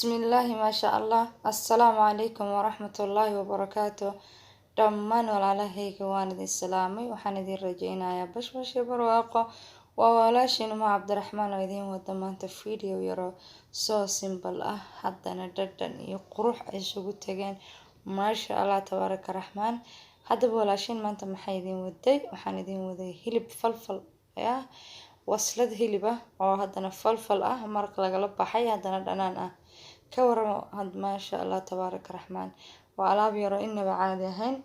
Bismillaahi, maasha Allah. Assalaamu calaykum waraxmatullaahi wabarakaatu. Dhammaan walaalahayga waan idin salaamay. Waxaan idin rajeynayaa bashbash iyo barwaaqo. Waa walaashiin Uma Cabdiraxmaan oo idiin wada maanta video yaro so simple ah, haddana dhadhan iyo qurux ay isugu tageen. Maasha Allah, tabaaraka raxmaan. Haddaba walaashiin maanta maxay idin waday? Waxaan idin waday hilib falfal ah, waslad hilib ah oo haddana falfal ah, maraq lagala baxay, haddana dhanaan ah. Ka waramo? Maasha Allah, tabaaraka raxmaan. Waa alaab yaro inaba caadi ahayn,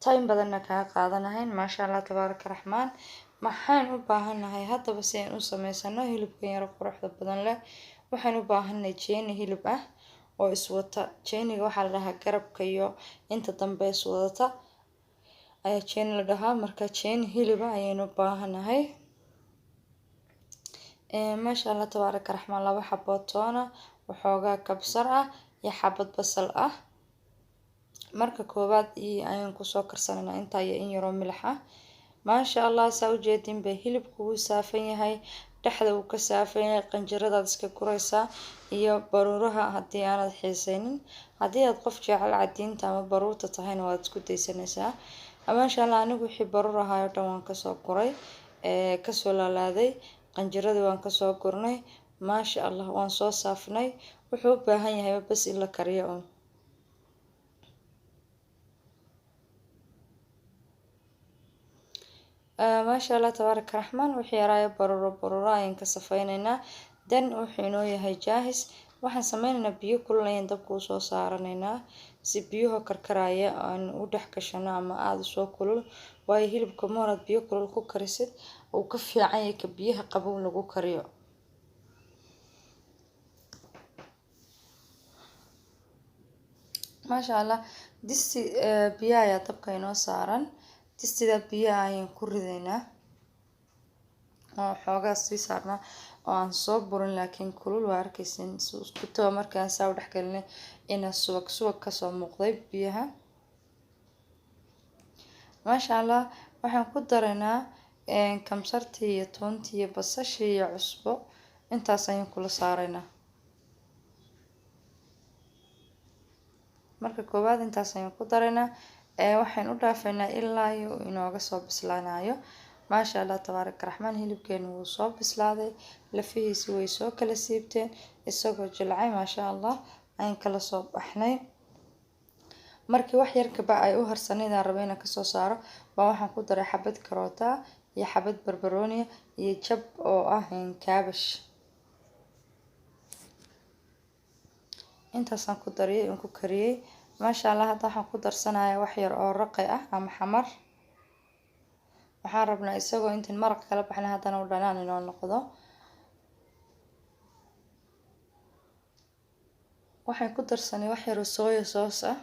time badanna kaa qaadanahayn. Maasha Allah, tabaaraka raxmaan. Maxaan u baahannahay haddaba si aan u sameysano hilibkan yaro quruxda badan leh? Waxaan u baahannahay jeeni hilib ah oo iswata. Jeeniga waxaa la dhahaa garabka iyo inta dambe iswadata ayaa jeeni la dhahaa. Marka jeeni hilib ah ayaynu u baahanahay. Maasha Allah, tabaaraka raxmaan. 2 xabood toona, waxoogaa kabsar ah iyo xabad basal ah. Marka koowaad ayaan kusoo karsanaynaa intaa iyo in yaroo milix ah. Maasha Allah, saa ujeedin bay hilibku wuu saafan yahay, dhexda wuu ka saafan yahay. Qanjiradaad iska guraysaa iyo baruuraha haddii aanad xiiseynin. Haddii aad qof jecel cadiinta ama baruurta tahayna, waad isku daysanaysaa. Maasha Allah, anigu wixii baruur ahaay oo dhan waan kasoo guray, kasoo laalaaday, qanjiradii waan kasoo gurnay. Maasha Allah, waan soo saafnay. Wuxuu u baahan yahay bas in la kariyo un. Maasha Allah, tabaaraka raxmaan. Wixii yaraayo baruuro baruuro ayaan ka safeyneynaa, dan wuxuu inoo yahay jaahis. Waxaan sameyneynaa, biyo kulul ayaan dabka usoo saaranaynaa si biyuhu karkaraya aan u dhex gashano ama aada usoo kulul, waayo hilibka mooraad biyo kulul ku karisid uu ka fiican yahay ka biyaha qabow lagu kariyo. Maasha Allah, disti biyaha ayaa dabka inoo saaran. Distida biyaha ayaan ku ridaynaa oo xoogaa sii saarnaa oo aan soo burin, laakiin kulul. Waa arkaysin isku tago markaan saa u dhex gelinay ina subag subag kasoo muuqday biyaha. Maasha Allah, waxaan ku daraynaa kamsartii iyo toontii iyo basashii iyo cusbo. Intaas ayaan kula saaraynaa. Marka koowaad intaas ayaan ku daraynaa. Waxaan u dhaafaynaa ilaa iyo inooga soo bislaanayo. Maasha Allah, tabaaraka raxmaan. Hilibkeenu wuu soo bislaaday, lafihiisi way soo kala siibteen, isagoo jilcay maasha Allah ayaan kala soo baxnay. Markii wax yar kaba ay u harsanayd aan rabay inaan kasoo saaro baa waxaan ku daray xabad karoota iyo xabad barbarooni iyo jab oo ah kaabash. Intaasaan ku dariyay, in ku kariyay. Maasha Allah, hadda waxaan ku darsanayaa wax yar oo raqay ah ama xamar. Waxaan rabnaa isagoo intaan maraq kala baxnay haddana uu dhanaan inoo noqdo. Waxaan ku darsanay wax yar oo soya sauce ah.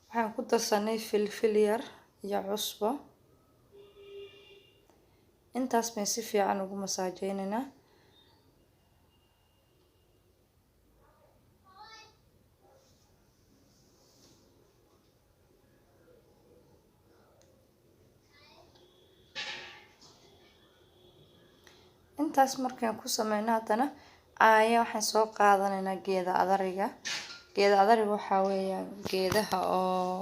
Waxaan ku darsanay filfil yar iyo cusbo. Intaas bayn si fiican ugu masaajeyneynaa. Intaas markaan ku sameyno, haddana ayaa waxaan soo qaadanaynaa geeda adariga. Geeda adariga waxaa weeyaan geedaha oo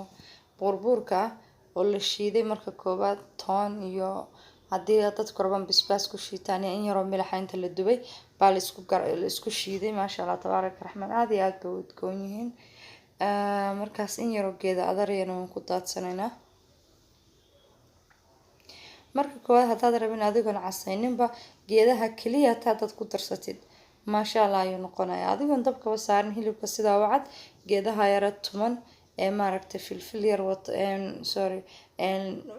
buurbuurka ah oo la shiiday. Marka koowaad toon iyo haddii dadku rabaan basbaas ku shiitaan iyo in yaroo milaxa, inta la dubay baa la isku shiiday. Maasha Allah, tabaaraka raxmaan. Aada iyo aada bay u udgoon yihiin. Markaas in yaroo geeda adarigana waan ku daadsanaynaa. Marka koowaad haddaad rabin adigoon casayninba, geedaha keliya hataa hadaad ku darsatid, maasha Allah ayuu noqonayaa, adigoon dabkaba saarin. Hilibka sidaa u cad, geedaha yara tuman ee maaragtay filfil yar wata, sorry,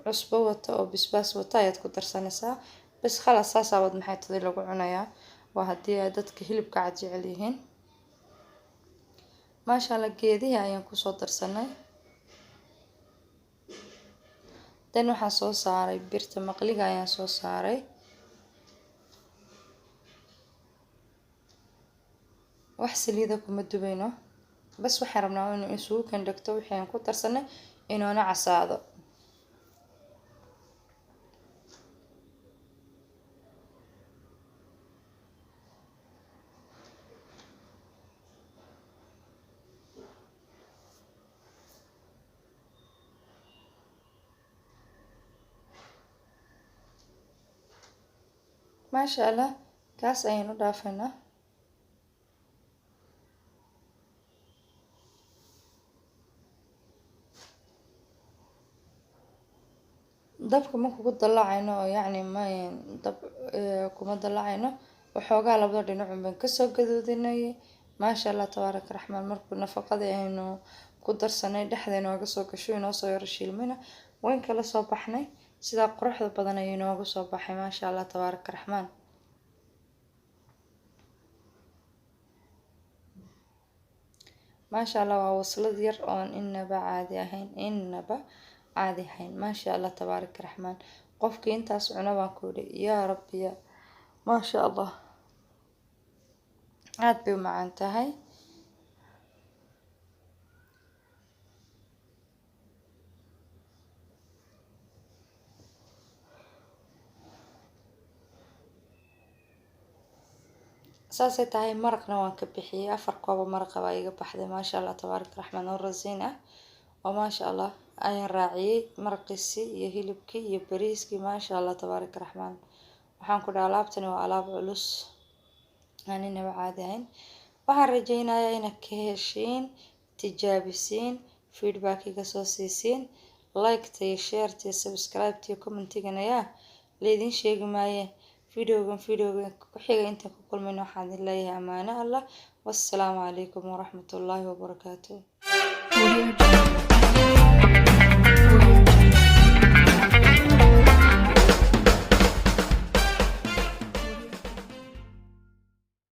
cusbo wata oo basbaas wata ayaad ku darsanaysaa. Bas, khalaas, saasaabad maxay taday lagu cunayaa. Waa haddii ay dadka hilibka cad jecel yihiin. Maasha Allah, geedihii ayaan kusoo darsanay. Dan waxaan soo saaray birta maqliga ayaan soo saaray. Wax saliida kuma dubayno, bas waxaan rabnaa inuu isugu kendhegto wixii aan ku darsanay, inuuna casaado. Maasha Allah, kaas ayaynu dhaafaynaa. Dabka ma kugu dallacayno oo yacni ma dab kuma dallacayno, waxoogaa labada dhinacun baan kasoo gaduudinay. Maasha Allah, tabaaraka raxmaan. Markuu nafaqadii aynu ku darsanay dhexda inooga soo gasho, inoo soo yaro shiilmina, wayn kala soo baxnay. Sidaa quruxda badan ayuu inooga soo baxay, maasha Allah, tabaaraka raxmaan. Maasha Allah, waa waslad yar oon inaba caadi ahayn, inaba caadi ahayn. Maasha Allah, tabaaraka raxmaan. Qofkii intaas cuna baan ku yidhi, yaa rabbiya, maasha Allah, aada bay u macaan tahay. Saasay tahay. Maraqna waan ka bixiyey, 4 koobo maraqa baa iga baxday, maasha Allah, tabaaraka raxmaan, oo rasiin ah oo maasha Allah ayaan raaciyey maraqiisii iyo hilibkii iyo bariiskii. Maasha Allah, tabaaraka raxmaan. Waxaan ku dhaha, alaabtani waa alaab culus aan inaba caadi ahayn. Waxaan rajeynayaa inaad ka heshiin, tijaabisiin, feedback iga soo siisiin, like-ta iyo share-ta iyo subscribe-ta iyo comment-igana yaa laydin sheegi maaye. Videogan videogan ku xiga intaan ku kulmayno, waxaan idin leeyahay amaano Allah. Wassalaamu calaykum waraxmatullaahi wabarakaatuh. Audio Jungle.